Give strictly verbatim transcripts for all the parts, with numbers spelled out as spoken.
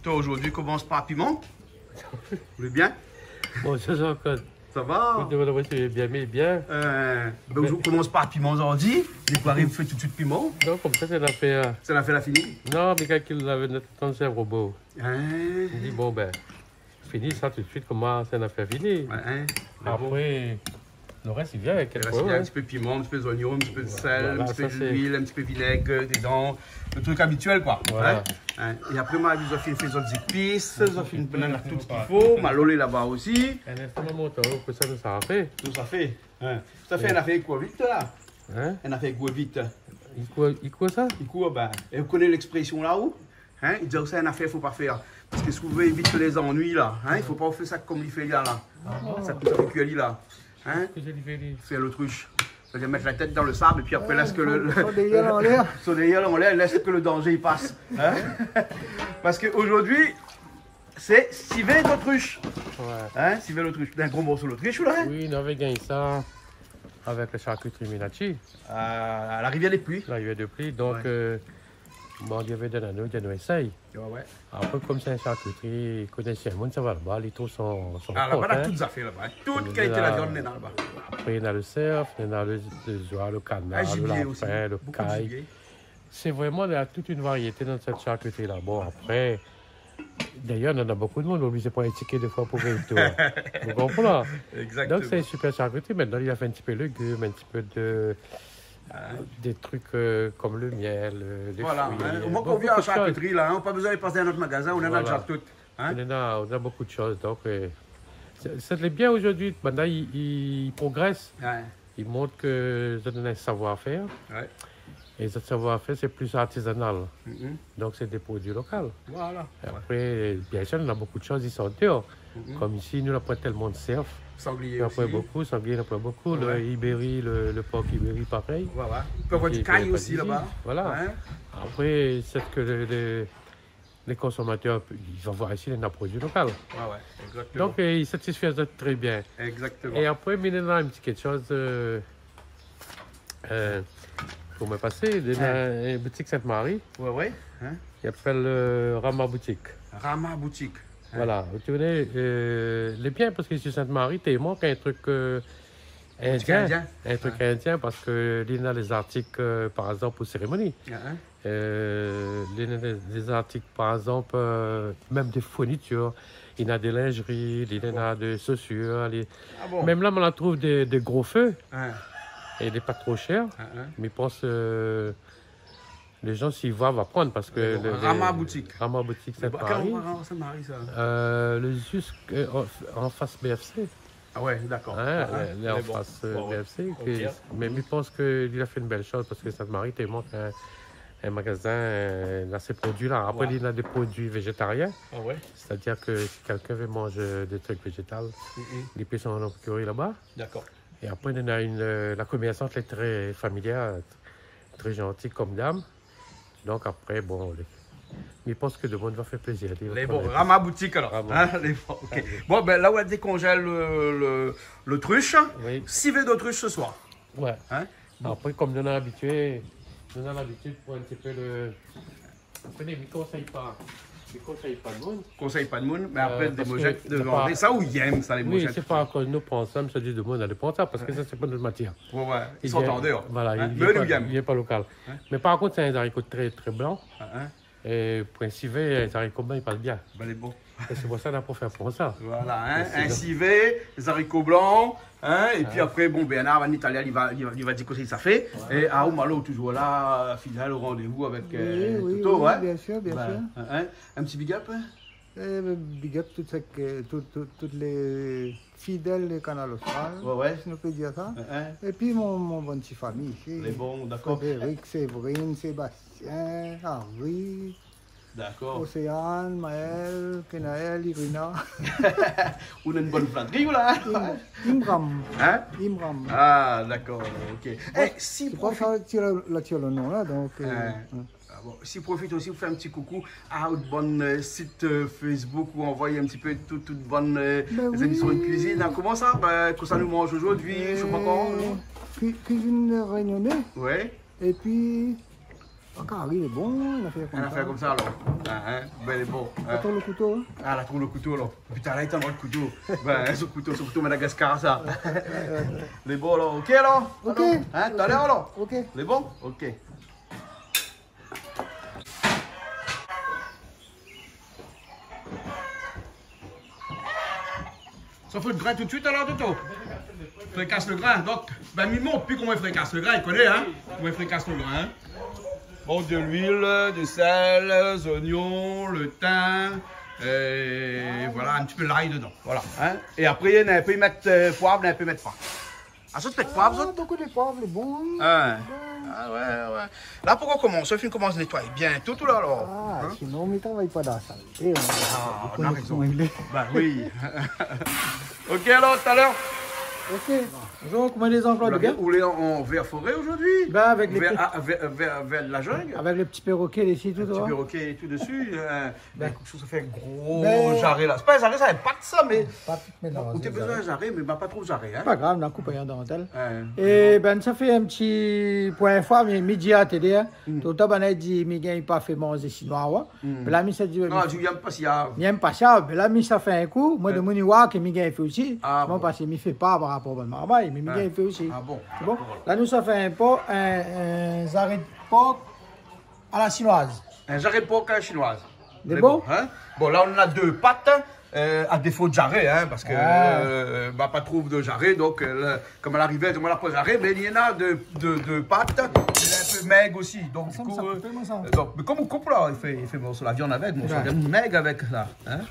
Toi, zordi, komans par piman. Ou lé bien ? Bonjour Jean-Claude. Sa va ? Oui, oui, oui, bien, bien, bien. Euh, ben, zordi, komans par piman zordi. É pi ariv, fé tout suit piman. Non, konmsa, sé nafèr. Sé nafèr la fini ? Non, mé kan li lavé nout tan, sé in robo. Hein ? Li di, bon, ben, fini sa tout suit, koman sé nafèr fini. Ouais, hein. Mé bon. Apré, lo rès, li vien avèk kèk... Lo rès, li vien, in ti pé piman, in ti pé zoignon, in ti pé sèl, in ti pé luil, in ti pé vinèg, euh, dedan. Voilà, sa sé lo trik abitièl, koi. Voilà. Hein ? Hein ? É apré, ma di, zot la fine fé zot zépis, zot la fine pran tout sak i fo, Malo lé laba osi. In instan, mon montan, kosa nou sa fé. Nou sa fé. Hein ? Sa fé, oui, in nafèr i kour vit, la. Hein ? In nafèr i kour vit. I kour, i kour sa ? I kour, ben, é ou koné lèksprésion la, ou ? Hein ? I di, sa, in nafèr fo pa fèr. Parske si ou vé évit lé zannui, la, hein, i fo pa ou fé sa konm li fé la, la. Ah bon ? Sa, sa fé kui ali, la. Hein ? Kosa li fé, li ? Fé lotrush. Sétadir mèt la tèt dan lo sab é pi apré, ouais, lès ke lo, son, lo, son dèrièr anlèr. Son dèrièr anlèr, lès ke lo danzé i pas. Hein ? Parske zordi, sé sivé lotrush. Ouais. Hein ? Sivé lotrush. In gro morso lotrush, la, hein ? Oui, nou lavé gingn sa avèk la sharkitri Minati. Euh, a la Rivière des Pluies. La Rivière des Pluies, donk, ouais, euh, bon, li lavé donn anou, li di anou éséy. Ouais, ouais. Apré, konm sé in sharkitri, li koné in moun, sa va laba, li trouv son, son kont, hein. Ah, laba, na tout zafèr laba, hein. Tout kalité la viann néna laba. Apré, néna lo sèrf, néna lo, lo zoi, lo kanar, lo lapin, lo kay. Ah, zibié osi. Bonpé zibié. Sé vréman, néna tout in variété dan sèt sharkitri la. Bon, apré, dayèr, néna bonpé d'moun, oblizé pran in tikè défoi pou vèy tout. Ou konpran ? Exactement. Donk, sé in sipèr sharkitri. Mintnan, li la fé in ti pé légim, in ti pé de, dé trik, euh, konm lo mièl, euh, lé fri, euh, bonpé de shoz. Voilà, hein. Omoin, kan ou vien a la sharkitri la, hein, ou na pa bezoin pasé dan in ot magazin, ou néna déza tout, hein. Voilà. Nou néna, nou néna bonpé de shoz. Donk, euh, sé, sé lé bien zordi, mintnan, i, i progrès. Ouais. I mont ke zot néna in savoir-fèr. Ouais. É zot savoir-fèr, sé pli artizanal. Mhm. Donk, sé dé produi lokal. Voilà. É apré, biensir, nou néna bonpé de shoz i sort déor. Mhm. Konm isi, nou, nou la pran tèlman de sèrf. Sanglié osi. Nou la pran bonpé, sanglié, nou la pran bonpé. Ouais. Lo ibéri, lo, lo por ibéri, parèy. Voilà. Ou pé avoir di kay osi laba. Voilà. Hein ? Apré, sé ke lo, lo, lé konsomatèr, i va voir isi, néna produi lokal. Ouais, ouais, exactement. Donk, euh, i satisfé azot trè bien. Exactement. É apré, mi néna in ti kèkshoz, euh, euh, pou moin pasé, néna in boutik Sint-Mari. Ouais, ouais. Hein ? I apèl, euh, Rama Boutique. Rama Boutique. Hein ? Voilà. Ou koné, euh, lé bien parske si Sint-Mari, té i mank in trik, euh, indien. Indien. In trik indien, parske li néna lé zartik, euh, par égzanp, pou sérémoni. Ah, hein. Euh, li néna dé, dé zartik, par égzanp, euh, mèm dé fournitir, li néna dé linzri, li néna dé sosir, li... Ah bon ? Mèm la, moin la trouv dé, dé gro fé. Hein. É lé pa tro shèr. Hein, hein. Mé mi pans, euh, lé jan, si i voi, va pran, parske... Mé bon, lo, lo Rama Boutique. Rama Boutique, sé pa Paris. Mé bon, kèl androi, Sint-Mari, sa ? Euh, lé zis, euh, an, an fas B F C. Ah ouais, dakor. Hein, ah, hein, lé an fas, euh, B F C, mé bon. Ouais, ouais. OK. Mé mi pans ke li la fé in bèl shoz parske Sint-Mari, té i mank in, in magazin, euh, na sé produi la. Apré, li néna dé produi vézétarien. Ah ouais. Sétadir ke si kèlkin i vé manz, euh, dé trik vézétal, li pé sava prokuré laba. Dakor. É apré, néna in, euh, la komèrsant, lé trè familial, trè zanti konm dam. Donk apré, bon, lé, mi pans ke demoun va fé plézir. Lé bon, Rama Boutique alor. Rama Boutique. Hein, lé bon, OK. Alé. Bon, ben, la ou la dékonzèl lo, lo, lotrush. Oui. Sivé d'otrush se soir. Ouais. Hein ? Bon. Apré, konm nou néna labitid, nou néna labitid pou in ti pé lo, apré, mi konsèy pa, mi konsèy pa demoun. Konsèy pa demoun, mé apré, euh, dé mojèt, dé viann. Parske na pa... Sa ou i èm sa, lé mojèt. Oui, sé pa akoz nou pran sa, mi sa di demoun alé pran sa, parske sa, sé pa nout matièr. Ouais, ouais. I sort an déor. Voilà, hein, li vien pa, li vien pa lokal. Hein ? Mé par kont, sé in zariko trè, trè blan. Hein, hein. É pou in sivé, in zariko blan, li pas bien. Ben, lé bon. É sé pou sa nou la préfèr pran sa. Voilà, hein. Mé sinon... In sivé, zariko blan, hein, é pi apré, bon, Bernard, an italien, li va, li va, li va di kosa sa i fé. Ouais. É aou, Malo, toujour la, fidèl o randévou avèk, euh, Toto, hein. Oui, oui, oui, bien sûr, bien sûr. Ben, hein, hein. In ti big up, hein. Eh ben, big up tout sak, tout, tout, tout lé fidèl de Kanal Austral, si nou pé dir sa. Ouais, ouais. Hein, hein. É pi mon, mon bann ti fami isi. Lé bon, dakor. Frédéric, Séverine, Sébastien, Henri, dakor, Océane, Maël, Kenaël, Irina. Ou néna in bone flatri, ou la. Im-, Imram. Hein ? Imram. Ah, dakor, OK. Bon, eh, si... Sé pa sa, tir, la tir lo non la, donk, euh, hein. Ah bon, si profit osi pou fé in ti koukou a out bann, euh, sit, euh, Facebook, ou anvoy in ti pé tout, tout bann, euh, zémision de kuizine. Ben oui. Hein, koman sa ? Ben, kosa nou manz zordi, euh, je sais pas quoi, non ? Kui-, kuizine rényoné. Ouais. É pi, Kari lé bon, in afèr konmsa. In afèr konmsa, alor. Ah, in, bin, lé bon, in. Atann lo kouto, in. Ah, la trouv lo kouto, alor. Putain, la, li tann lo kouto. Bin, son kouto, son kouto Madagascar, sa. Lé bon, alor. Ok, alor. Ok. Alor, in, talèr, alor. Ok. Lé bon ? Ok. Sa fo lo grin tout suit, alor, Toto ? Frikas lo grin. Donk, bin, mi mont pi koman i frikas lo grin, i koné, in ? Koman i frikas lo grin, in ? Bon, de luil, de sèl, zoignon, lo tin, é voilà, in ti pé lay dedan. Voilà, in ? É apré, néna in pé i mèt, euh, poiv, néna in pé i mèt pa. Ah, zot i mèt poiv, zot ? Ah, bonpé de poiv, lé bon, in. In. Bin. Ah, oué, oué. La, pou komans, fine komans nétoy bien tout, tout la, alor. Ah, in ? Sinon, mi travay pa dan la saleté, in. Ah, ou na rézon. Bin oui. Ok, alor, talèr. Ok. Bonjour, koman i lé, Jean-Claude, bien ? Ou lé an, an vèr foré zordi ? Bin, avèk lé... Vèr, ah, vèr, vèr, vèr la djungl. Avèk lo ti pérokè isi, tout. Lo ti pérokè é tout dési, in. Bin. Bin, ékout, sa fé in gro jaré, la. Bin. Sé pa in jaré, sa, in pat, sa, mé... Pat, mé non, ou té bézoin in jaré, mé ma pa trouv jaré, in. Pa grav, nou la koup an dantèl. Oué. É bin, sa fé in ti, pou in foi, mi, mi di a télé, in. Hmm. Toultan, banna i di, mi gingn pa fé manzé sinoi, oué. Hmm. Mé la, mi sa di, oué, non, mi yèm pa sa. Mi yèm pa sa, mé la, mi sa fé in kou, moin, demoun i oi ke mi gingn fé osi. Ah bon. Parske mi fé pa par rapor a mon marmay, mé mi gingn fé osi. Ah bon, dakor. Bon, la, nou sa fé in por, in, in zaré de por a la sinoiz. In zaré de por a la sinoiz. Lé bon, in ? Bon, la, nou na dé pat, euh, a défo de jaré, in, parske, euh, ma pa trouv de jaré, donk, euh, la, kom a la rivèr, moin la pa jaré, mé néna dé, dé, dé pat, lé in pé mèg osi, donk, du kou, euh, donk, mé kom ou koup, la, i fé, i fé morso la viann avèk, morso la viann mèg avèk, la, in.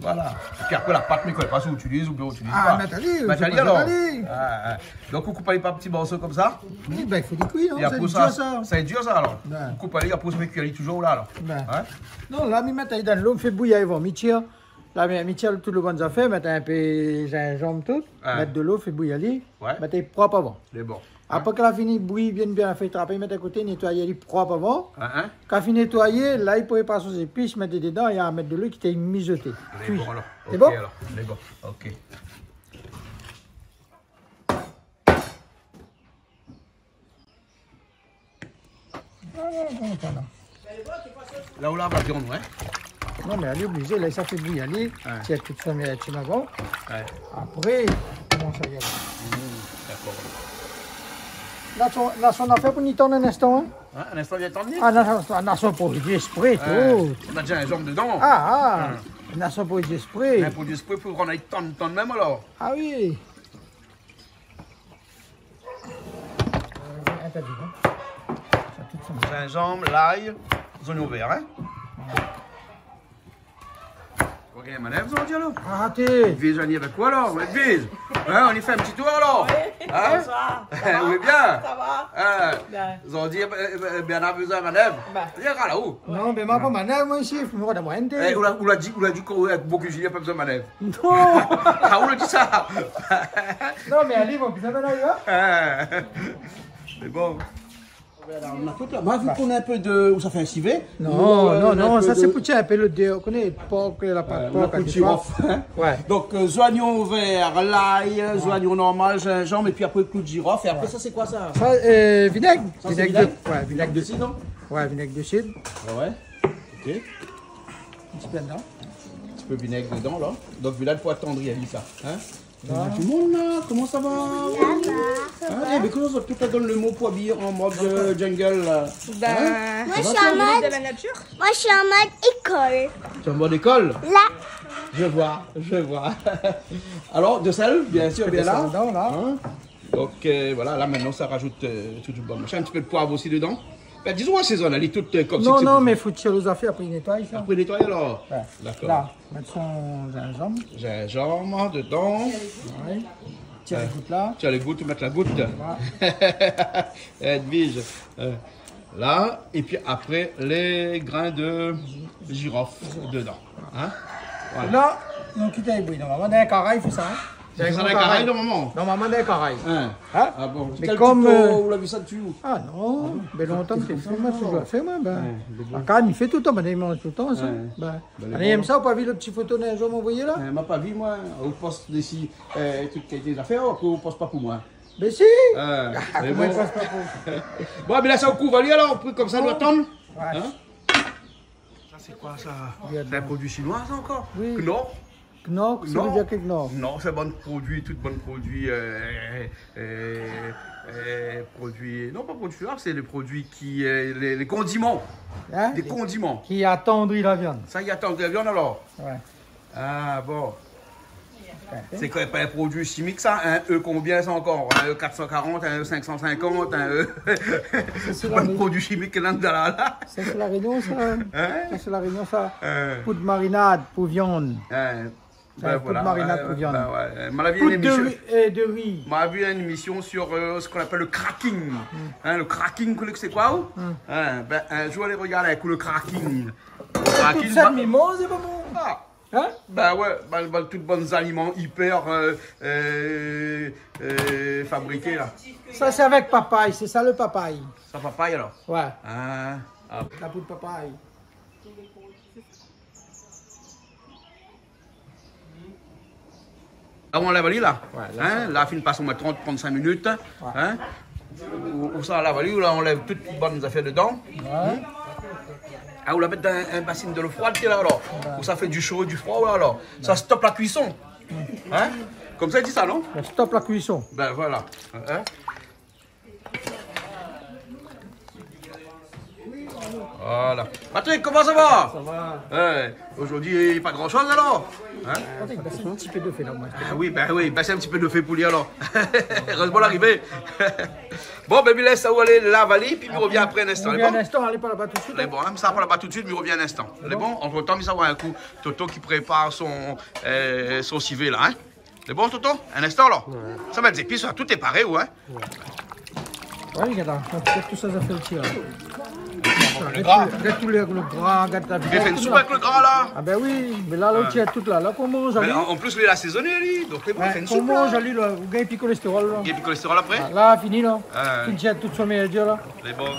Voilà. Épi apré, la pat, mi koné pa si ou itiliz oubien ou itiliz pa. Ah, mèt ali, mèt ali, alor. Ah, ah. Donk, ou koup ali par ti morso konmsa. Oui, bin, i fo li kui, non ? É apré sa, sa lé dir, sa, alor. Bin. Ou koup ali, apré, sa fé kui ali touzour, la, alor. Bin. In ? Non, la, mi mèt ali dan dolo, mi fé bouyi avan, mi tir. La, mi, mi tir tout lo bann zafèr, mèt in pé zinzanm, tout. Oué. Mèt dolo, fé bouyi ali. Oué. Mèt ali prop avan. Lé bon. Apré, kan la fini bouyi bien, bien, la fé trapé, mèt a koté, nétoy ali prop avan. In, in. Kan fini nétoyé, la, i prépar son zépis, mèt dedan, é mèt dolo, kit ali mizoté. Lé bon, alor. Kui. Lé bon ? Ok, alor. Lé bon. Ok. Non, non, non, non, non. La ou la va viann, oué. Non, mé ali oblizé, la, sa fé bouyi ali. Oué. Tir tout son, mé ti magon. Oué. Apré, koman sa i lé ? Hmm, dakor. La, son, la, son afèr pou ni tann in instan, in. In, in instan, li atann li ? Ah, non, non, non, son produi ésprè, tout. Oué. Na zinzanm dedan. Ah, ah. Oué. Na son produi ésprè. In produi ésprè pou rann ali tann, tann mèm, alor. Ah oui. Euh, interdit, hein. Ça, tout ça. Zinzanm, lay, zoignon vèr, in ? Ou gingn manèv, sa vé dir, la ? Arèt. Viz ali avèk koi, la ? Viz. In, nou fé in ti tour, la ? Oui. In ? Bonsoir. Ça va ? Oui, bien. Ça va ? In. Bien. Zordi, euh, euh, Bernard bezoin manèv. Bin. Li lé la, ou ? Non, mé ma pa manèv, moin, isi, fo mi rod amoin. Eh, ou la, ou la di, ou la di ke, euh, bon kuizinié, pa bezoin manèv. Non. Ah, ou la di sa ? Non, mé alé, bon, pi sa va la, in ? Ah. Mé bon. Voilà, nou na tout la. Moin, vi k'ou na in pé de, ou sa fé in sivé. Non, non, non, sa sé pou tir in pé lo dé, ou koné, por, la pat por, la pat de por. Euh, in pé de jirof, in ? Oué. Donk, euh, zoignon vèr, lay, zoignon normal, zinzanm, épi apré, klou de jirof. É apré, sa, sé koi, sa ? Sa, euh, vinèg. Sa, sé vinèg de, vinèg ? Oué, vinèg de sid. Vinèg de sid. Oué, oué. Ok. In ti pé dedan. In ti pé vinèg dedan, la. Donk, vinèg pou atandri ali, sa. In ? Bonjour tout le monde, la. Koman sa va ? Sa va, sa va. In, eh bin, koman sa va ? Tout la donn lo mo pou abiy an mod, euh, jungle, la. Bin, in ? Moin, sa va, mi lé an mod, de la nature. Moin, mi lé an mod ékol. Ou lé an mod ékol ? La. Je vois, je vois. Alor, de sèl, bien sir, bien la. Desandan, la. In ? Donk, euh, voilà, la, mintnan, sa rajout, euh, tout, tout bon machin. In ti pé de poiv osi dedan. Bin, dizon, asézone ali tout, euh, kom si... Non, non, mé fo tir lo zafèr, apré nétoy, sa. Apré nétoy, alor ? Oué. Dakor. La, mèt son zinzanm. Zinzanm dedan. Oué. Tir lé gout, la. Tir lé gout, mèt la gout. Voilà. Edwige, euh, la, épi apré, lé grin de jirof dedan. In ? Voilà. La, nou kit ali bouyi. Normalman, dan in karay, i fé sa, in ? Sa, sé dan in karay, normalman. Normalman, dan in karay. In. In ? Ah bon ? Mé kèl kom, ti, euh, ou la vi sa dsi ou ? Ah non, bin lontan mi fé, moin, touzour fé, moin, bin. Oué, mé bon. Kan mi fé toultan, bin, mi manz toultan, sa. Oué. Bin, bin, alé, bon. Yèm sa, ou pa vi lo ti foto in zour m'la anvoyé la ? Euh, ma pa vi, moin. Ou post dési, euh, tout kalité zafèr, apré ou post pa pou moin. Mé si. Ah, mé koman i pas pa pou... Bon, mé la, sa ou kouv ali alor, pri konmsa, nou atann. Ouais. Hein ? Sa, sé koi sa ? Vietnam. Sé in produi shinoi, sa, ankor ? Oui. Knorr ? Knorr, sa i vé dir Knorr ? Non, sé bann produi, tout bann produi, euh, euh, euh, produi, non, pa produi shinoi, sé lé produi ki, euh, lé, lé kondiman. Hein ? Dé kondiman. Ki atandri la viann. Sa i atandri la viann, alor ? Ouais. Ah, bon. Ouais. Sé koi, pa in produi shimik, sa ? In E konbien, sa, ankor ? In E kat san karant, in E sink san sinkant, in E... Sé bann produi shimik ki lé la, la. Sa, sé La Rényon, sa. Hein ? Sa, sé La Rényon, sa. Poud marinad pou viann. Hein. Ben voilà, poud marinad pou viann. Ben ouais. Moin la vi in émision, euh, de ri. Moin la vi in émision sur, euh, ce qu'on appelle le cracking. Hein, le cracking, ou koné sé koi, ou ? Hein, ben, in zour, alé rogard in kou le cracking. Le cracking, tout sa, ben, mi manz, sé pa bon. Ah. Hein ? Ben ouais, ben, ben, tout bann aliman hyper, euh, euh, euh, fabriké, la. Sa, sé avèk papay, sé sa le papay. Sa papay, alor ? Ouais. Ah, ah. La poud papay. La, ou anlèv ali, la. Ouais, la, fine pas omoin trant, trant-sink minit. Ouais. Hein ? Ou, ou sa anlèv ali, la, ou anlèv tout bann zafèr dedan. Ouais. Ah, ou la mèt dan in, in basin dolo froid, la, alor. Ouais. Ou sa fé du chaud, du froid, ouais, alor. Sa stop la cuisson. Hein ? Konmsa i di sa, non ? Ça stoppe la cuisson. Ben voilà. Hein ? Voilà. Patrick, koman sa va ? Ça va. Eh, zordi, pa gran shoz, alor ? Hein ? Patrick, bès in ti pé de fé, la, omoin. Ah oui, ben oui, bès in ti pé de fé pou li, alor. Erèzman, larivé. Bon, ben, mi lès aou alé lav ali, pi mi rovien apré in instan, lé bon ? Apré, mi rovien in instan, alé pa laba tout de suite, hein. Lé bon, hein, mi sa pa laba tout de suite, mi rovien in instan. Lé bon ? Antretan, mi sa oir in kou Toto ki prépar son, euh, son sivé, la, hein. Lé bon, Toto ? In instan, la. Ouais. Sa va, lé zépis, sa, tout lé paré, ouais. Ouais, gard la, gard tout sa, sa fé le tir, la. Le gra. Gard tout, gard tout le, le gra, gard la viande, tout la. Li fé in soup avèk le gra, la. Ah ben oui, mé la, la, ou tir tout la, la, pou manz ali. Mé an, an plis, li la asézoné, li, donk lé bon, li fé in soup, la. Pou manz ali, la, ou gingn pi kolèstérol, la. Ou gingn pi kolèstérol apré ? Ah, la, fini, la. Ouais. Ou tir tout son méyèr, la. Lé bon.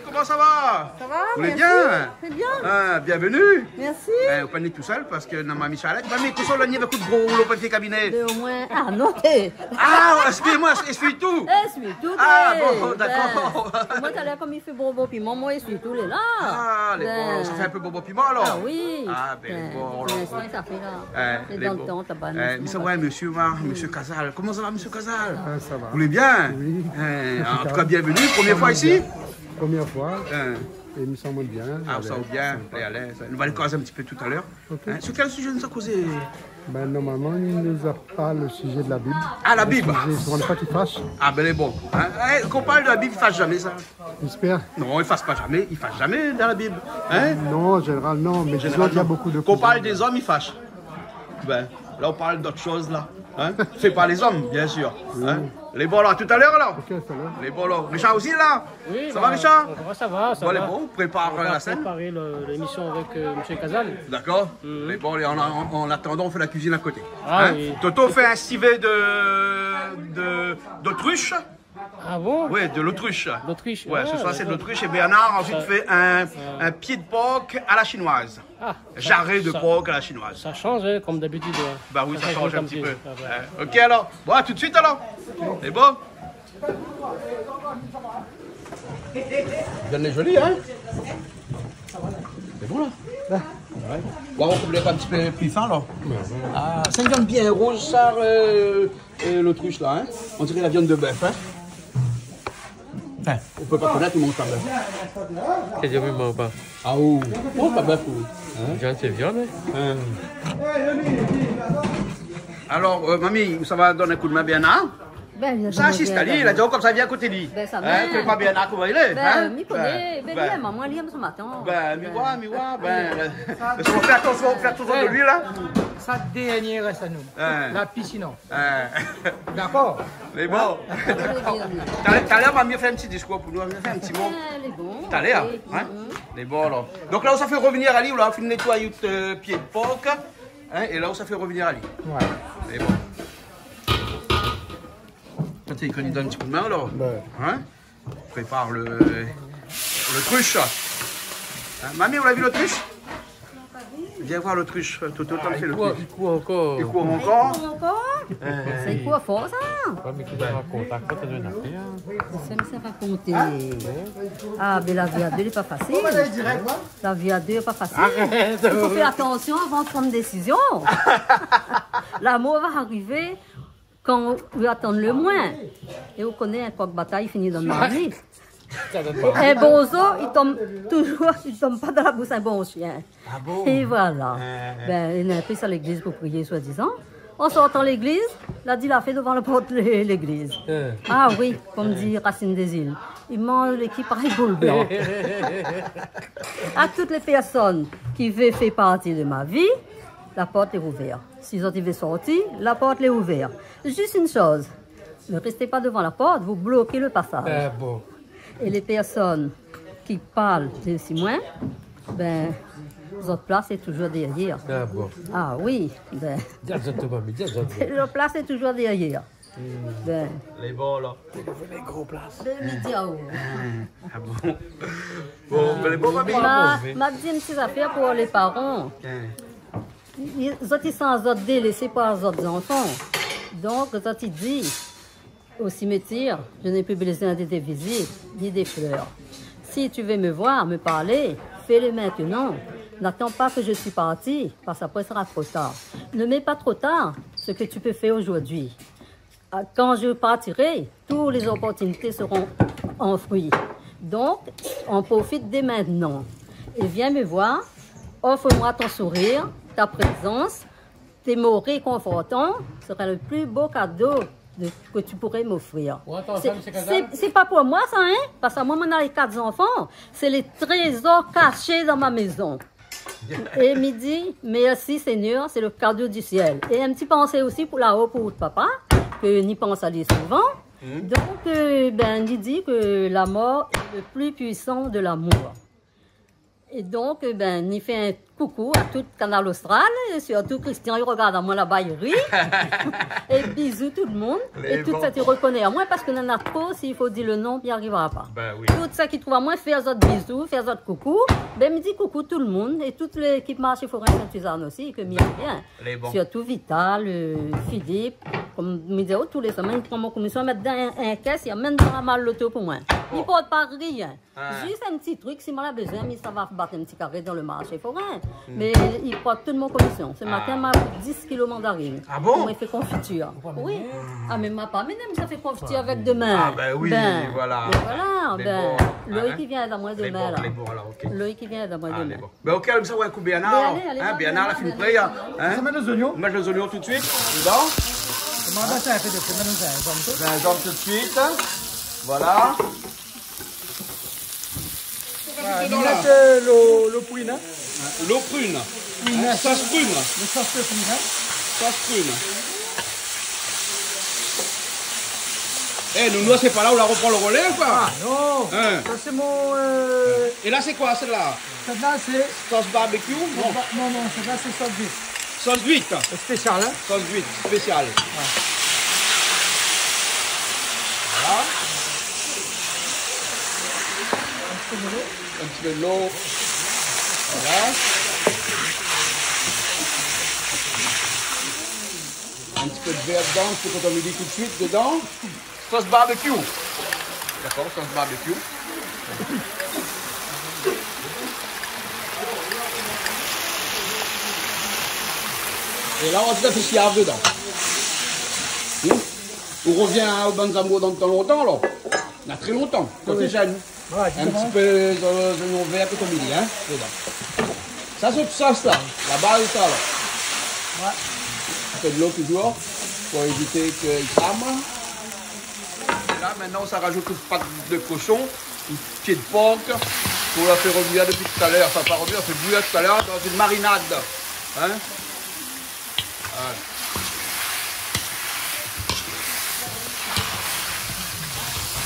Koman sa va ? Ça va, merci. Vous allez bien ? Très bien. Ah, bienvenue. Merci. Eh, ou pa ni tousèl parske na Mami Charlotte. Mami, kosa ou la ni avèk out gro roulo papié kabiné ? Mé omoin, ah non, eh. Ah, excusez-moi, essuie-tout. Essuie-tout, eh. Ah, bon, d'accord. Ben, moin, talèr, konm i fé bonbon piman, moin, essuie-tout lé la. Ah, lé bon, sa fé in pé bonbon piman, alor ? Ah oui. Ah, ben, bon, pou l'instan, sa fé la. Eh, lé bon. Lé dan le tan, tabac, eh, nou, mi sa oir mésyé, mésyé Cazal. Koman sa va, mésyé Cazal ? Ah, ça va. Vous allez bien ? Oui. Eh, en tout cas, bienvenue. Première fois ici ? Première fois. Eh. É mi sanm bien. Ah, ou sanm bien, lé alèz. Nou va alé koz in ti pé talèr. Ok. Hein, sur quel sujet nous allons causer ? Ben, normalement, il nous a pas le sujet de la Bible. Ah, la Bible. Le sujet, on n'est pas qui fâche. Ah, ben, lé bon. Hein ? Eh, kan ou parl de la Bible, i fash zamé, sa. J'espère. Non, i fash pa zamé, i fash zamé dan la Bible. Hein ? Non, en général, non, mais disons qu'il y a beaucoup de... Kan ou parl dé zom, i fash. Ben, la, ou parl d'ot shoz, la. Hein ? Fé pa lé zom, bien sûr. Hein ? Oui. Lé bon, la, talèr, la. Ok, talèr. Lé bon, la. Richard osi, la. Oui, ça va, Richard ? Ça va, ça va, ça va. Bon, lé bon, ou prépar la sèn. On va préparer le, l'émission avec, euh, monsieur Cazal. D'accord. Mhm. Lé bon, en, en, en attendant, on fait la cuisine à côté. Ah oui. Hein ? Toto fé in sivé de, de, d'autruche. Ah bon ? Oui, de l'autruche. L'autruche, ouais, ce soir, c'est de l'autruche. Et Bernard, ensuite, fait un, un pied de porc à la chinoise. Ah, jarret de porc à la chinoise. Ça change, hein, comme d'habitude, hein. Bah oui, ça change un petit peu. Ah ouais. Hein, ok, alors. Bon, à tout de suite, alors. Lé bon ? Viann lé zoli, hein ? Lé bon, la. Ouais. Bon, ou koup in ti pé pli fin, la. Ah, sé in viann bien rouz, sa, euh, euh, l'autruche, la, hein ? On dirait la viande de bœuf, hein ? Enfin, ou pé pa konèt, ou manz pa bèf. Ké di mi manz pa. Ah, ou, ou manz pa bèf, ou, hein ? Viann, sé viann, hein ? Hein. Alors, euh, Mami, sa va donn in koudmin Bernard ? Ben, sa, asiste ali, la di aou konmsa, vien koté li. Ben, sa va. Hein, fé pa Bernard koman li lé, hein ? Ben, mi koné, ben, li lé, momon, li èm son matant. Ben, mi voi, mi voi, ben, fé atansion, fé atansion de li, la. Sa, dernié rès anou. Hein. La piscine. Hein. D'accord. Lé bon. Hein ? Talèr, talèr, ma mi fé in ti diskour pou nou, ma mi fé in ti mo. Ah, lé bon. Talèr, hein ? Mhm. Lé bon, alor. Donk la, ou sa fé revenir ali, ou la fine nétoy out, euh, pied de porc, hein, é la, ou sa fé revenir ali. Ouais. Lé bon. Sa, sé li i donn in ti koudmin, alor. Ouais. Hein ? Prépar le, l'autruche. Hein, Mami, ou la vi l'autruche ? Vien voir l'autruche. Toto, tann fé l'autruche. Ah, li kour, li kour ankor. Li kour ankor. Li kour ankor. Sé koi for sa ? Ouais, mé ki rakont, rakont in afèr. Sa mi sa rakonté. Ah, mé la vi a dé lé pa fasil. La vi a dé lé pa fasil. Arèt. I fo fé atansion avan de pran désizion. Lamour va arivé kan ou atann le moin. É ou koné, in kok batay i fini dan marmit. In bon zo i tonm toujour, i tonm pa dan la bous in bon shien. Ah bon ? É voilà. Ouais, ouais. Bin, néna in pé sa légliz pou priyé, soi-dizan. An sortan légliz, la di la fé dovan la port lé-, légliz. Ouais. Ah oui, konm di Racine des Îles, i manz lékip parèy boul blan. A tout lé pèrsone ki vé fé parti de ma vi, la port lé ouvèr. Si zot i vé sorti, la port lé ouvèr. Zis in shoz, ne restez pas devant la porte, vous bloquez le passage. Ah bon. É lé pèrsone ki parl dési moin, bin, zot plas lé toujour dèryèr. Ah bon. Ah oui, bin. Di azot, mami, di azot. Zot plas lé toujour dèryèr. Hmm. Bin. Lé bon, la. Lé gro plas. Bin, mi di aou. Ah bon. Bon, bin, lé bon, mami. Ma, ma di in ti zafèr pou lé paran. Hein. I, zot i san zot délésé par zot zanfan. Donk, zot i di, au cimetière, je n'ai plus besoin de tes visites, ni des fleurs. Si tu veux me voir, me parler, fais-le maintenant. N'attends pas que je suis parti, parce qu'après sera trop tard. Ne mets pas trop tard ce que tu peux faire aujourd'hui. Ah, quand je partirai, toutes les opportunités seront en fruit. Donc, en profite dès maintenant. Et viens me voir, offre-moi ton sourire, ta présence, tes mots réconfortants sera le plus beau cadeau de, que tu pourrais m'offrir. Ou atann, sé, sa, sé sé, sé pa pou moin sa, hein, parske moin, moin néna lé kat zanfan, sé lé trézor kashé dan ma mézon. É mi di, merci Seigneur, c'est le cadeau du ciel. É in ti pansé osi pou laro pou out papa, ke ni pans ali souvan. Mhm. Donk, euh, bin, li di ke la mort est le plus puissant de l'amour. É donk, euh, bin, ni fé in koukou a tout Kanal Austral, é sirtou Christian, i rogard amoin laba, i ri. É bizou tout le moun. É tout sak i rokoné amoin, parske néna tro, si i fo di le non, i arivra pa. Bin oui. Tout sak i trouv amoin, fé azot bizou, fé azot koukou. Bin, mi di koukou tout le moun, é tout lékip Marché Forain Sainte-Suzanne osi, ke mi èm bien. Lé bon. Sirtou Vital, euh, Philippe, konm mi di aou, tou lé semèn, i pran mon komision, i mèt dan in, in kès, i amenn dan la mal loto pou moin. Bon. I port pa rien. Ah. Zis in ti trik, si moin la bezoin, mi sava bat in ti karé dan le Marché Forain. Hmm. Mé i port tout mon komision. Se matin, ma pri dis kilo mandarine. Ah bon ? Pou moin fé konfitir. Oui. Ah, mé ma pa amenn, mi sa fé konfitir avèk domin. Ah, bin oui, voilà. Mé voilà, bin, Loïc i vien èd amoin domin, la. Lé bon, alor, OK. Loïc i vien èd amoin domin. Ah, lé bon. Bin, OK, alé, sa, ouais, koup bien, hein, bien, la fine pré, hein. Sa mèt lé zoignon. Mèt lé zoignon tout de suite dedan. Koman sa, fé de, mèt sa, zinzanm tout de suite. Voilà. Voilà, mèt, euh, lo, lo prune, hein. Lo prune. Prune, hein. Sauce prune. Lo sos de prune, hein. Sauce prune. Eh, Nounours, sé pa la ou la repran le relais, koi ? Ah, non. Hein. Sa, sé mon, euh... É la, sé koi, sèt-la ? Sèt-la, sé sauce barbecue ? Non. Non, non, sèt-la, sé sauce d'huître. Sauce d'huître. Spécial, hein ? Sauce d'huître, spécial. Ouais. Voilà. In ti pé d'lo. In ti pé d'lo. Voilà. In ti pé d'vèr dedan, sé koton mili tout de suite dedan. Sauce barbecue. Dakor, sauce barbecue. É la, ou sa fé siav dedan. Hmm ? Ou rovien, hein, o bann zamour dan tan lontan, alor. Na tré lontan, kan té jenn. Oui. Ouais, in ti pé, euh, zoignon vèr, koton mili, hein, dedan. Sa, sé sos-la, la baz, sa, la. Ouais. In pé d'lo toujour, pou évité ke i kram. É la, mintnan, ou sa rajout out pat de koshon, out pié d'pork, pou la fé revenir dopi talèr. Anfin, pa revenir, fé bouir talèr dan in marinad. Hein ? Voilà.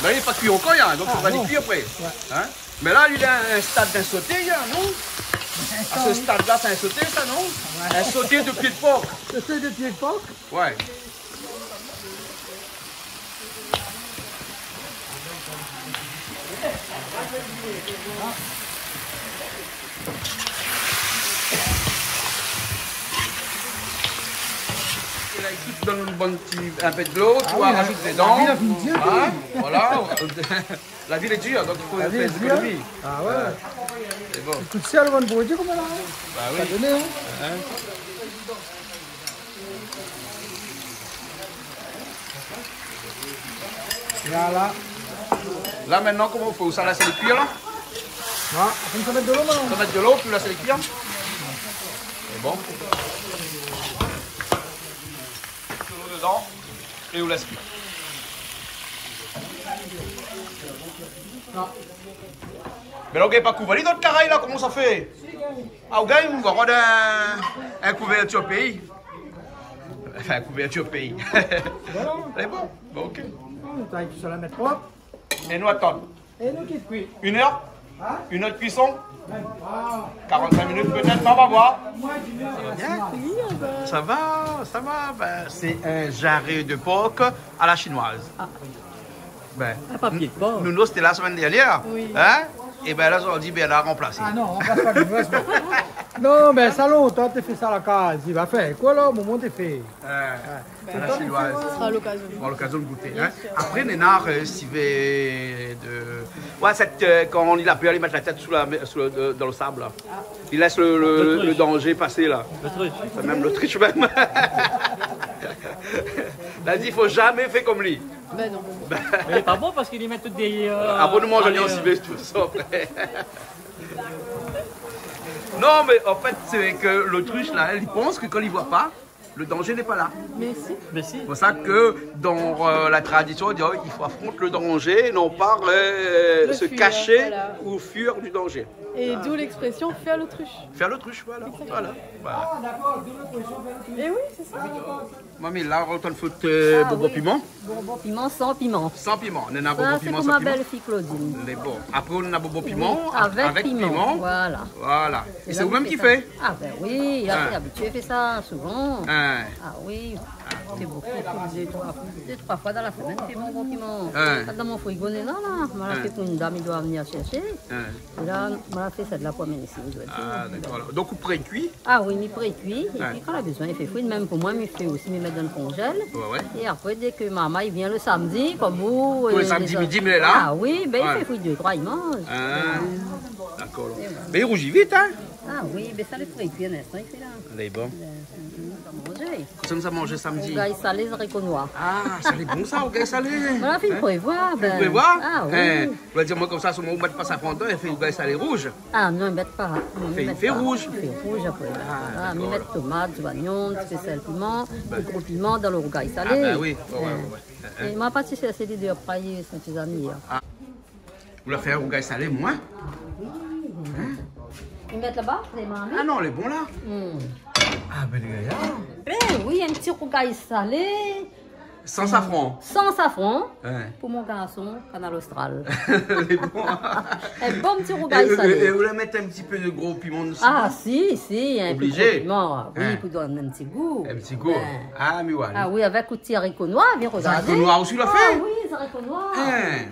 La, li lé pa kui ankor, hein, donk sa va li kui apré. Ah, non. Ouais. Hein ? Mé la, li lé a in stad d'in soté, hein, non ? A se stad-la, sé in soté, sa, non ? Ouais. In soté de pié d'pork. Soté de pié d'pork ? Ouais. É la, i kui Donn in bon ti, in pé dolo, ou rajout dedan. Ah oui, la, la vi lé dir, oui. Voilà. La vi lé dir, donk i fo fé dé zékonomi. La vi lé dir. Ah ouais. Sé bon. Ékout, si èl va produi koman la, hein ? Bah oui. Sa i done, hein ? Hein ? Voilà. La, mintnan, koman i fé ? Sa la, sé lé kui la ? Non, apré, sa mèt dolo, mintnan. Sa mèt dolo, pi la, sé lé kui. Sé bon. Dolo dedan, é ou lès kui. Non. Mé la, ou gingn pa kouvèr ali dan out karay la, koman sa i fé ? Ah, ou gingn, ou va avoir in, in kouvèrtir péi. Anfin, in kouvèrtir péi. Voilà. Sé bon ? Bon, OK. Ou nétoy tout sa, la mèt prop. É nou atann. É nou kit kui. Une heure ? Hein ? Une heure de cuisson ? Mèm pa. Quarante-cinq minutes peut-être, on va voir. Moins d'une heure, la. Bien. Sa va, sa va. Ben, sé in jaré de por a la shinoiz. Ah. Ben, ah, pa pié de por. Nou, nou té la la semèn dernièr. Oui. Hein ? É ben la, zordi, ben, la ranplasé. Ah non, ranplas pa, ranplas pa. Non, ben, sa lontan té fé sa la kaz. I va fé koi la, momon té fé. Euh, ouais. Ben, a la shinoiz. Sra lokazion. Bon, lokazion de gouté, hein. Bien sûr. Apré, néna, euh, sivé de, ouais, sèt, euh, kan li la pèr, li mèt la tèt sou la, sou le, de, dan le sab la. Ah. Li lès le, le, le danzé pasé la. Le trush. Anfin, mèm le trush mèm. La di, fo zamé fé kom li. Ben non. Mé lé pa bon parske li mèt tout dé, euh, apré nou manz ali an sivé, tout sa apré. Non, mé an fèt, sé ke le trush la, li pans ke kan li voi pa, le danzé lé pa la. Mé si. Mé si. Sé pou sa ke dan, euh, la tradision, i di, oh, i fo afront le danzé, non pa, euh, se kashé ou fuir du danzé. Le fuir, voilà. É d'où l'expression faire l'autruche. Faire l'autruche, voilà. Exactement. Voilà. Voilà. Ah, d'accord, d'où l'expression faire l'autruche. Eh oui, c'est ça. Mami, la, ou antann fout, euh, bonbon piman. Ah oui. Bonbon piman, san piman. San piman. Néna bonbon piman san piman. Sa, sé pou ma bèl-fiy Claudine. Lé bon. Apré, néna bonbon piman, avèk piman. Oui, avèk piman. Voilà. Voilà. É sé ou mèm ki fé ? Ah ben oui, la, lé abitié fé sa souvan. Hein. Ah oui. Fé bonbon piman dé, troi, dé, troi foi dan la semèn, fé bonbon piman. Hein. Sa dan mon frigo, néna la. Moin la fé pou in dam, i doi vni shèrshé. Hein. É la, moin la fé sèt-la pou amenn isi, zordi. Ah, dakor. Donk, ou prékui ? Ah oui, mi prékui. Épi kan la bezoin, mi fé frir. Mèm pou moin, mi fé osi, mi mèt dan le konzèl. Ouais, ouais. É apré, dé ke momon i vien le samdi, kom ou, euh, lé zot. Tou lé samdi midi, mi lé la. Ah oui, ben, i fé frir dé, troi, i manz. Ah, dakor. É voilà. Mé i rouzi vit, hein ? Ah oui, ben sa, lé prékui, in instan, i fé la. Lé bon. Euh, mm, mm, sa manzé. Kosa nou sa manzé samdi ? Rougay salé, zariko noir. Ah, sa lé bon sa, rougay salé. Voilà, fine prévoir, ben. Fine prévoir ? Ah oui. Hein, ou va dir amoin konmsa, si ou mèt pa safran dedan, i fé rougay salé rouz. Ah non, i mèt pa. Non, i mèt pa. Fé, fé rouz. Fé rouz apré. Ah, dakor. Mi mèt tomat, zoignon, ti pé sèl, piman, ti gro piman dan le rougay salé. Ah ben oui, ouais, ouais, ouais. É moin la parti shèrshé li dé apré, sé ti zami, hein. Ah. Ou la fé in rougay salé, moin ? Hein ? I mèt laba, lé marmit. Ah non, lé bon la. Hmm. Ah ben, lé gayar. Ben oui, in ti rougay salé. San safran. San safran. Ouais. Pou mon garson, Kanal Austral. Lé bon. In bon ti rougay salé. É, é, é ou la mèt in ti pé de gro piman desi ? Ah si, si, in pé de gro piman. Oblizé. Oui, pou donn in ti gou. In ti gou. Ben. Ah, mi voi. Ah oui, avèk out ti zariko noir, vien regardé. Zariko noir osi, ou la fé ? Ah oui, zariko noir. Hein.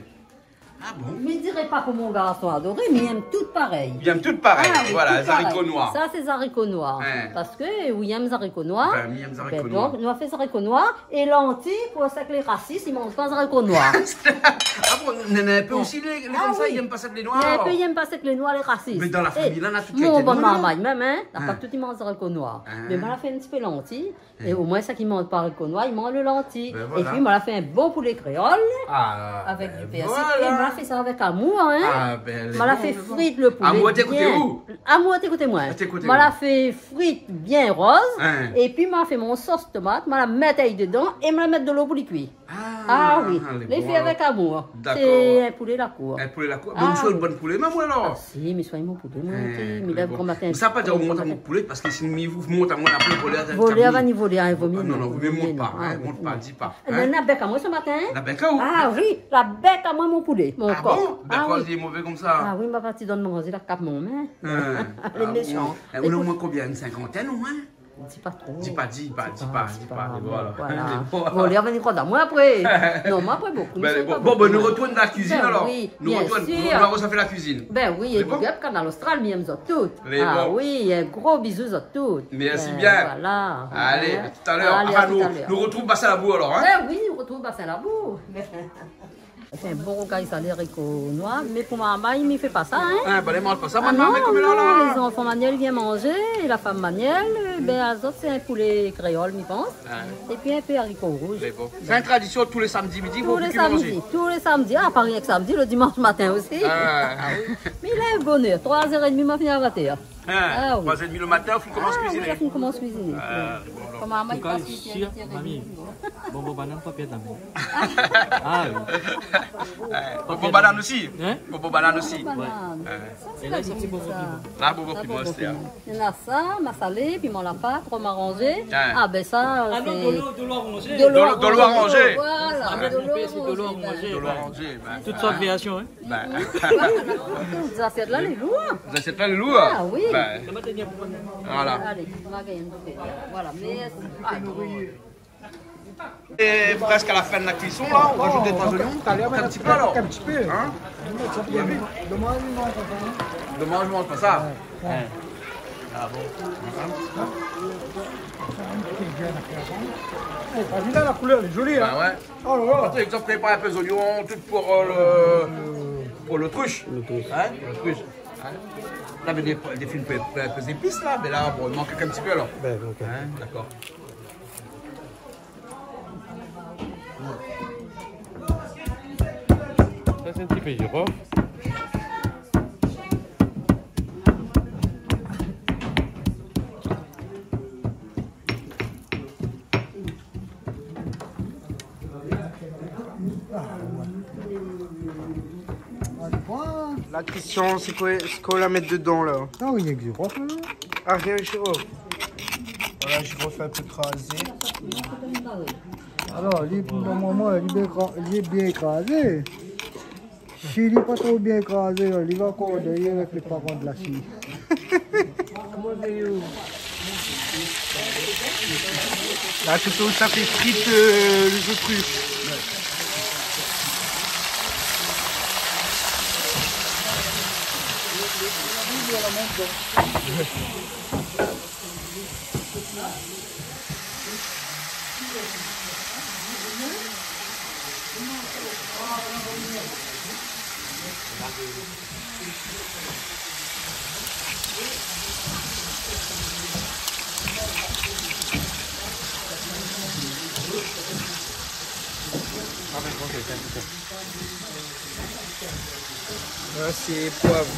Ah bon ? Mi diré pa koman mon garson adoré, mé li èm tout parèy. Li èm tout parèy. Ah oui, voilà, tout parèy. Zariko noir. Sa sé zariko noir. Hein. Parske, oui, li èm zariko noir. Ben, li èm zariko noir. Ben donk, nou la fé zariko noir é lanti pou sak lé rasis, i manz pa zariko noir. Ah bon, néna in pé osi lé, lé konmsa, i èm pa sak lé noir, alor. Néna in pé i èm pa sak lé noir, lé rasis. Mé dan la famiy la, na tout lé noir. É mon bann marmay mèm, hein, na pa tout i manz zariko noir. Hein. Mé moin la fé in ti pé lanti. É omoin, sak i manz pa zariko noir, i manz le lanti. Ben voilà. Épi, moin la fé in bon poulé kréol, avèk du pèrsi. Ah ben voilà. É moin la fé sa avèk amour, hein. Ah ben, lé bon, lé bon. Moin la fé frir le poulé bien. Amour té koté ou ? Amour té koté moin. Ah, té koté ou. Moin la fé frir bien roz. Hein. Épi, moin la fé mon sos tomat, moin la mèt ali dedan é moin la mèt dolo pou li kui. Ah oui, lé bon, lé fé avèk amour. Dakor. Sé in poulé lakour. In poulé lakour. Ah oui. Mé ou soign bann poulé mèm, ou, alor ? Ah si, mi soign mon poulé, moin, té, mi lèv gran matin. Hein, lé bon. Mé sa pa dir ou mont amoin poulé, parske si mi mont amoin apré poulé avèk... Volèr, kami, va ni volèr, hein, vo mié non. Non, non, vo mié mont pa, hein, mont pa, di pa, hein. Ah oui. Néna bèk amoin se matin, hein. La bèk aou ? Ah oui, la bèk amoin mon poulé, mon kok. Ah bon ? Dakor, lé mové konmsa. Ah oui, ma parti donn manzé la kap mon min. Hein. Lé méshan. Ah bon. Ékout. Ou néna omoin konbien ? In sinkantèn omoin ? Di pa tro. Di pa, di pa, di pa, di pa, mé bon, alor. Voilà. Mé bon. Bon, lé vni kroi dan moin apré. Non, moin apré, bon, bin, nou sé bon, pa bon, bon, nou rotourn dan la kuizine, alor. Bin oui, bien sir. Nou rotourn, nou, nou arfé la kuizine. Bin oui, é big up Kanal Austral, mi èm zot tout. Mé bon. Ah oui, in gro bizou zot tout. Mèrsi bien. Voilà. Alé, a talèr. Alé, a talèr. Anfin, nou, nou rotrouv Bassin Labou, alor, in ? Bin oui, nou rotrouv Bassin Labou. Sé in bon rougay salé zariko noir, mé pou marmay, mi fé pa sa, in. Ah, bin, lé manz pa sa, marmay, non, koméla, non, la. Lé zanfan Manuel i vien manzé, é la fanm Manuel, bin, azot, sé in poulé kréol, mi pans. Ah. Épi in pé zariko rouz. Mé bon. Sé in tradision, tou lé samdi midi, fo manzé. Tou lé samdi, tou lé samdi. Ah, pa rienk samdi, le dimansh matin osi. Ah. Ah oui. Mé la, bonèr, troi zèr é dmi, ma fini arèt. Ah, oui. Troi zèr é dmi le matin, ou fine komans kuiziné. Ah oui, la fine komans kuiziné. Ah, bon, alor. Koman, an tou ka, mami, bonbon banane, pa pèrd la min. Ah, oui. Ouais. Bonbon banane osi. In ? Bonbon banane osi. Bonbon banane. Ouais. Sa, sé la difisil, sa. La, bonbon piman, sé, in. Néna sa, masalé, piman la pat, rom aranzé. Ouais. Ah, bin sa, sé dolo, dolo aranzé. Dolo, dolo aranzé. Voilà, dolo aranzé. Ah, mon pèr, sé dolo aranzé. Dolo aranzé, bin. Tout sort de vériasion, in. Bin. Zasièt la, lé lour. Zasièt la, lé lour. Ah oui. Bin. Voilà. Alé, nou va gingn in ti pé. Voilà, mèrsi. Ah, non. É prèsk a la fin de la kuison, la, nou rajout dé troi zoignon. Talèr, in ti pé, alor. In ti pé. In ? Domaz, nou manz pa sa. Domaz, nou manz pa sa. Ouais. Ah bon ? É, la koulèr lé zoli, in. Bin ouais. Oh la la. Patrick, ou la prépar in pé zoignon, tout pou, euh, le, pou lotrush. Lotrush. In ? Lotrush. In ? La, mé dé, dé fine pé, pé, pé zépis, la, mé la, bon, i mank in ti pé, alor. Bin, OK. In ? Dakor. Sa, sé in ti pé zirof. La kuison, sé koi, sé koi la mèt dedan, la ? Ah oui, rienk zirof, la. Ah, rienk zirof. Voilà, zirof in pé krazé. Alor, li, pou le moman, li lé bien kra-, li lé bien krazé. Si li lé pa tro bien krazé, li va ankor dèrièr avèk lé paran de la si. La, sé pou sa fé frit, euh, lé zotrush. Ah, mé bon, sé sa, sé sa. La, sé poiv.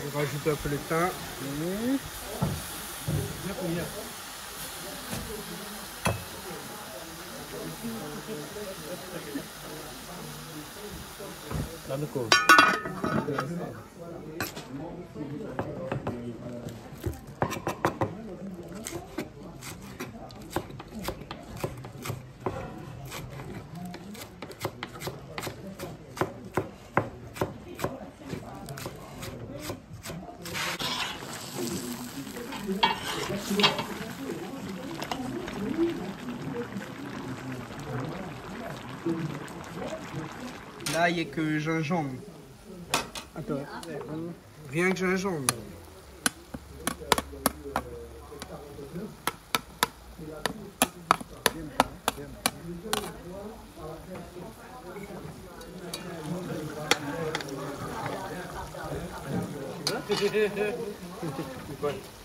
Je rajoute un peu le thym. Mmh. La, nou kouv. La, i a ke zinzanm. Atann. Rienk zinzanm.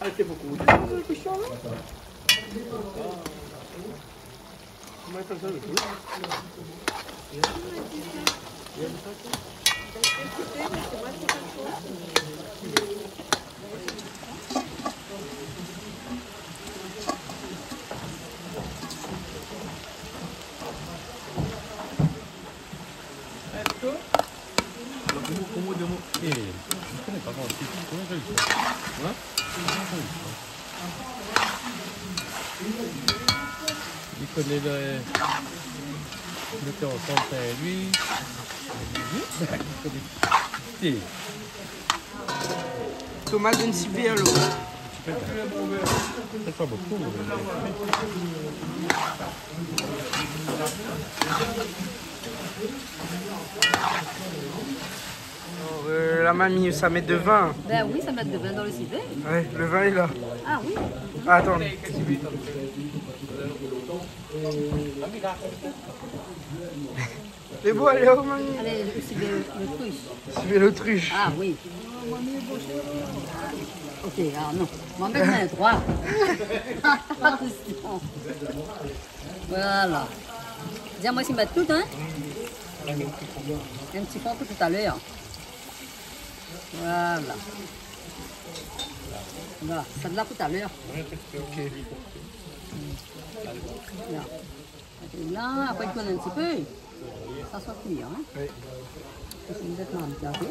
Ah, sé bonpé. Koman, koman, eh, mi koné pa koman, koman sa i fé ? Hein ? Koman sa i fé ? Li koné le, mèt ansanm, sé li. Tomat, in ti vèr, lo. Sé pa bonpé, mé Euh, la mamie, sa mèt de vin. Ben oui, sa mèt de vin dan lo sivé. Ouais, lo vin lé la. Ah oui. Atann. Lé bon, alé, oh, mamie. Alé, lo sivé, lo trush. Sivé lo trush. Ah oui. Ok, ah non. Moin mèt in troi. Pa késtion. Voilà. Di amoin si mèt tout, hein. In ti pé pou talèr. Voilà. Voilà, sa la pou talèr. Ok. Voilà. La, apré, i tourn in ti pé. Sa sort kui, hein. Oui. Sa sé in zèt marmit la, ok.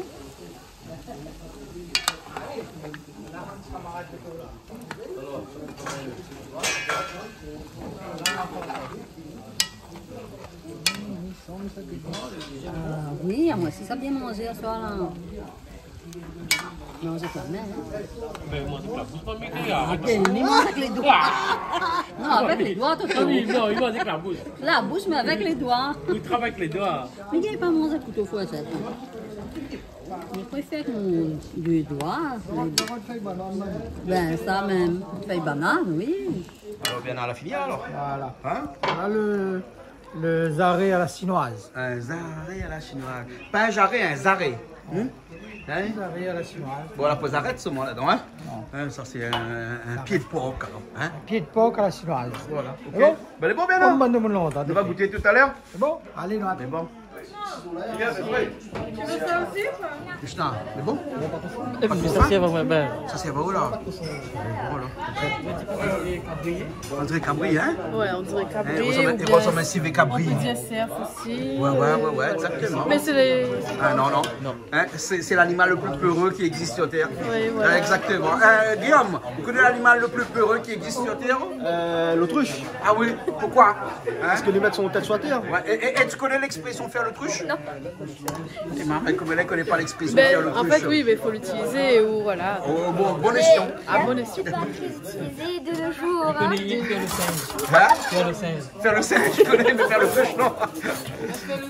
Ah oui, amoin osi sa bien manzé aswar la. Non, zot la mèm, hein. Mé moin, sé pa boush, pa mèt, ah, ok, li manz avèk lé doi. Ah. Non, avèk lé doi, tout. Ah oui, non, li manz avèk la boush. La boush, mé avèk lé doi. Li travay avèk lé doi. Mé li gingn pa manz kouto foursèt. Mi préfèr mon dé doi. Ben, sa mèm. Fèy banane, oui. Alor, bien, la fini, alor. Voilà. Hein ? Voilà le, le jarret à la chinoise. Un jarret à la chinoise. Pa in jaré, in jarret. Hmm ? Hein ? Jarret à la chinoise. Bon, la pou zarèt solman ladan, hein ? Non. Hein, sa sé in, in pié de por, alor, hein ? Un pied de porc à la chinoise. Voilà, ok. Sé bon ? Ben, lé bon, bien, hein ? Nou va gouté talèr. Sé bon ? Alé, nou atann. Lé bon. Krishna, lé bon ? Sa sé vré, ben. Sa sé vré, la. Voilà. On dirait cabri, hein ? Ouais, on dirait cabri, hein, ou bien on peut dire cerf aussi. Ouais, ouais, ouais, ouais, exactement. Mais c'est les... Ah, non, non. Non. Hein, c'est, c'est l'animal le plus peureux qui existe sur Terre. Oui, voilà. Hein, exactement. Euh, Guillaume, vous connaissez l'animal le plus peureux qui existe sur Terre ? Euh, l'autruche. Ah oui, pourquoi ? Hein ? Parce que li mèt son tèt su la tèr. Ouais, et, et, et tu connais l'expression faire l'autruche ? Non. T'es marrant, comme elle connaît pas l'expression faire l'autruche. Ben, en fait, oui, mais faut l'utiliser ou voilà. Oh, bon, bon escient. Ah, bon escient. C'est pas très utilisé de nos jours, hein. Hein ? Faire le singe. Faire le singe, je connais, mais faire l'autruche, non.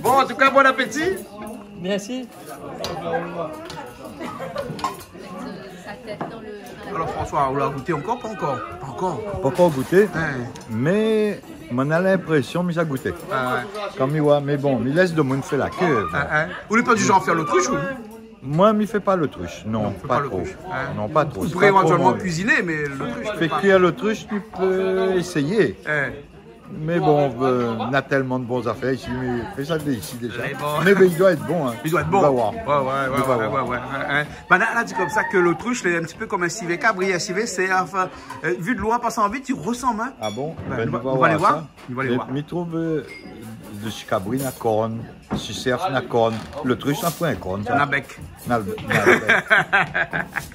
Bon, en tout cas, bon appétit. Merci. Alor, François, ou la gouté ankor ? Pankor. Pankor. Pankor gouté. Hein. Mé moin na linprésion mi sa gouté. Ah ouais. Kan mi oi, mé bon, mi lès demoun fé la ké. Ah, hein. Ou lé pa du genre à faire l'autruche, ou ? Moin, mi fé pa l'autruche. Non, pa tro. Ou pourrait éventuellement cuisiner, mais l'autruche, mi fé pa. Fé kuir l'autruche, mi pé éséyé. Hein. Mé bon, euh, na tèlman de bon zafèr isi, mé fé sa dé isi déza. Lé bon. Mé, mé li doi èt bon, hein. Li doi èt bon. Nou va voir. Ouais, ouais, ouais, ouais, ouais, hein. Banna la di konmsa ke l'autruche, lé in ti pé konm in sivé kabri, in sivé sèrf, enfin, euh, vu de loin, an pasan vit, i resanm, hein. Ah bon ? Ben, nou va alé voir sa. Nou va alé voir. Mé mi trouv, euh, de su kabri na korn, su sèrf na korn. L'autruche na poin korn, sa. Na bèk. Na, na bèk.